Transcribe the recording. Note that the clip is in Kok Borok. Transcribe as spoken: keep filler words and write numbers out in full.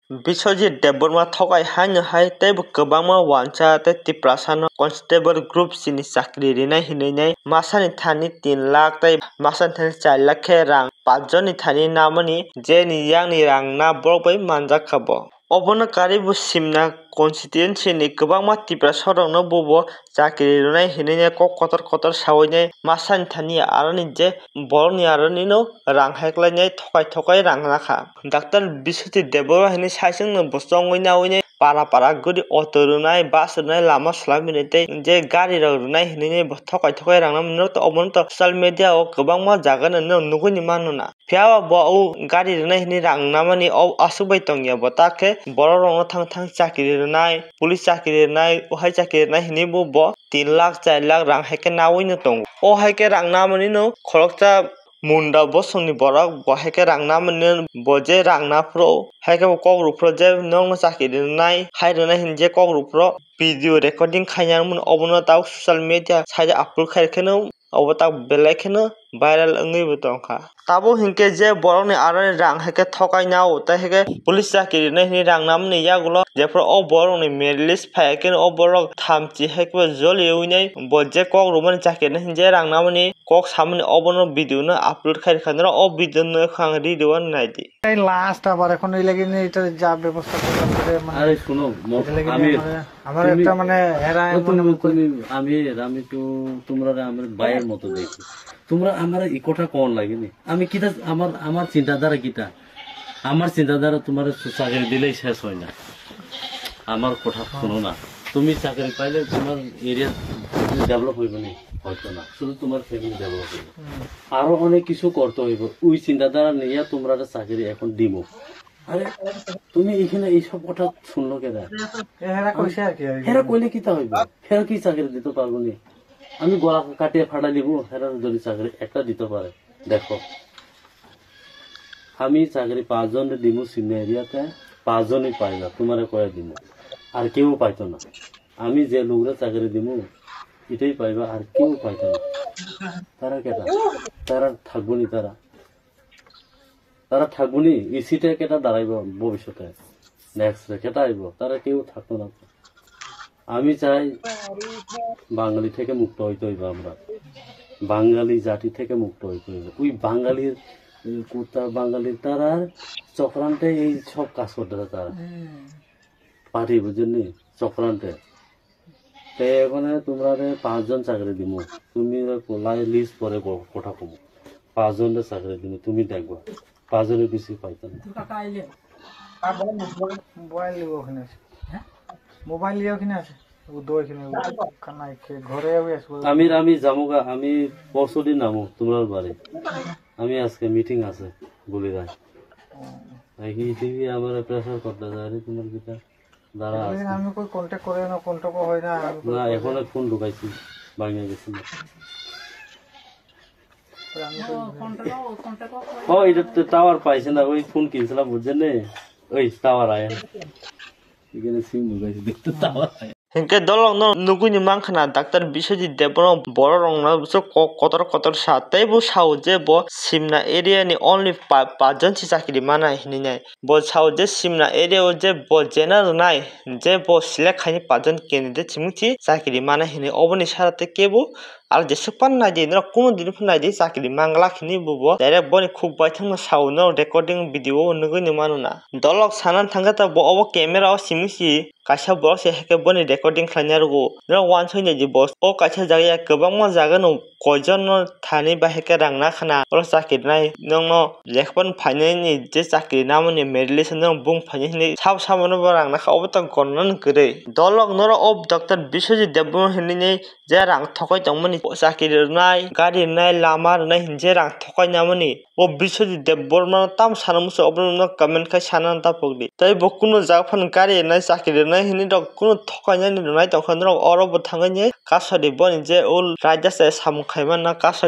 Biswajit Debbarma thokai haino hai teibo kwbangma wansa tei Tiprasano constable group chini chakri rinai hinwi nai masani thani tin lakh tei masani thani char lakh khe rang pachjonni thani namani jeni yakni rang na borok bai manjak kha bo. Obono karwi bo Simna constituency ni kwbangma Tiprasa rokno bobo chakri rwnai hinwi nai kok kotor kotor sawi nai masani thani aroni je borokni aroni no rang hai kwlai nai thokai thokai rang nakha. Doctor Biswajit Debbarma hinwi saichung no bo chongwi nawi nai para para guri auto rwnai, bus rwnai, lama swlamwi nai tei je gari rok rwnai hinwi nai bo thokai thokai rang nai obono to social media o kwbangma jaga no nugwi ni mano na. Phiya ba bo o gari rwnai hinwi rang namani o aswk bai tongya bo, ta khe borok rokno thang thang chakri rwnai, police chakri rwnai, o hai chakri rwnai hinwi bo, bo tin lakh char lakh rang hai khe nawi no tongo. O hai khe rang namani no khoroksa munda bosongni borok bo hai khe rang namani bo je rang naphuru hai khe bo kok rwphuru je nokno chakri rwnai hai rwnai hinwi je kok rwphuru video recording khaina mano obono tabuk social media site o upload khai kheno obo tabuk belai kheno viral wngwi bo tongkha. Tabuk hinkhe je borokni aroni rang hai khe thokaina o tei hai khe police chakri rwnai hinwi rang namani yagulo jephuru o borokni merit list phai khe o borok thamchi hai khe bo joli wngnai bo je kok rwmani chakri rwnai hinwi je rang namani kok samani obono video no upload khai rwkha norok o video no wngkha ang ri rw naidi. এই লাস্ট আবার এখন এই লেগে নিয়ে এটা যা ব্যবস্থা করলাম করে মানে আরে শোনো, ম-, এটা লেগে নিয়ে আমির, আমার, আমার তুমি, একটা মানে এরা ও, এমন তুমি, এমন করে তুমি, আমির, আমি তো তোমরা আমার ভাইয়ের মতো দেখি। তোমরা আমার এই কথা কোন লাগেনি? আমি কিতা, আমার, আমার চিন্তাধারা কিতা? আমার চিন্তাধারা তোমার চাকরি দিলেই শেষ হয় না। আমার কথা শোনো না। তুমি চাকরি পাইলে তোমার এরিয়া ডেভেলপ হইবে না, হয়তো না, শুধু তোমার ফ্যামিলি ডেভেলপ হইবে। আরো অনেক কিছু করতে হইব। ওই চিন্তাধারা নিয়ে তোমরা একটা চাকরি এখন দিমু। আরে, তুমি এখানে এইসব কথা শুনলো কেন? এ, হেরা কইছে আর কি, আর কি। হেরা কইলে কিতা হইব? হেরা কি চাকরি দিতে পারবো নি? আমি গলা কাটিয়ে ফাটাই দিব, হেরা যদি চাকরি একটা দিতে পারে। দেখো, আমি চাকরি পাঁচজনরে দিমু সিমনা এরিয়াতে, পাঁচজনই পাইবা, তোমারে কয়ে দিমু, আর কেউ পাইতো না। আমি যে লোকরে চাকরি দিমু, এটাই পাইবা, আর কেউ পাইতো না। তারা কেটা? তারা থাকবো নি তারা? তারা থাকবো নি? এই সিটে কেটা দাঁড়াইবো ভবিষ্যতে? নেক্সট কেটা আইবো? তারা কেউ থাকতো না। আমি চাই বাঙালি থেকে মুক্ত হইতে হইব আমরা, বাঙালি জাতি থেকে মুক্ত হইতে হইব। ওই বাঙালির, উম, কুত্তা বাঙালির তারা চক্রান্তে এই সব কাজ করতেছে তারা। পার্টি বুঝছেন নি? চক্রান্তে। তো এখানে তোমরা রে পাঁচজন চাকরি দিমু, তুমি রে কোলায় লিস্ট পরে ক-, কথা কমু, পাঁচজন রে চাকরি দিমু, তুমি দেখবা, পাঁচজনের বেশি পাইতাম না। মোবাইল নিয়ে ওখানে আছে। হ্যাঁ? মোবাইল নিয়ে ওখানে আছে। ও দো এখানে, ও কানাই খে-, ঘরে যাবে আসবো। আমির, আমি যামুগা, আমি পরশু দিন নামু তোমরার বাড়ি। আমি আজকে মিটিং আছে, বলি রাখ। ও। দেখি টিভি আমার প্রেশার করতে যায় রে, তোমার কিতা? দাঁড়া, এতদিন আজকে আমি কই কন্ট্যাক্ট করে না, কন্ট্যাক্টও হয় না, আমি কই না, করি এখন না। ফোন ঢুকাইছি, ভাঙিয়া গেছে না। ওই আমি ও, কই কন্ট্যাক্টও, কন্ট্যাক্টও হয় ও, না। এটা তো টাওয়ার পাইছে না, ওই ফোন কিনছিলাম, বুঝছেন নি? ওই টাওয়ার আয়। এখানে সিম ঢুকাইছি, দেখতে টাওয়ার আয়। Hinkhe dolok no nugwi ni mankha na, Doctor Biswajit Debbarma borok rok no bwswk kok kotor kotor sa, tei bo sao je bo Simna area ni only pa-, pachjon si chakri mana hinwi nai. Bo sao je Simna area o je bo jena rwnai, je bo select khaini pachjon candidate simi si chakri mana hinwi. Oboni sara tei kebo al jeswk phano naidi, norok kunu din phano naidi, chakri mangla hinwi bo bo direct boni khuk baithang no sao, norok recording video o nugwi ni mano na. Dolok sana thangkhe ta bo obo camera o simi si kaisa borok se hai khe boni recording khlaina rwgo. Norok uansuk naidi bo o kaisa jaga ya kwbangma jaga no koijon no thani ba hai khe rang na khana oro chakri nai nokno lekha phano phainai ni je chakri namani merit list no bung phainai hinwi sabo sabo no bo rang nakha obo to gorna ni kwrwi. Dolok norok o Doctor Biswajit Debbarma hinwi nai je rang thokai tongmani chakri rwnai, gari rwnai, lama rwnai hinwi je rang thokai namani. O Biswajit Debbarma no tamo sana muchung obono comment khai sana ta pokdi. Tei bo kunu jaga phano gari rwnai chakri rwnai hinwi rok kunu thokainani rwnai tongkha norok oro bo thangwi kasadi boni je o raida se samung khaimano kasadi.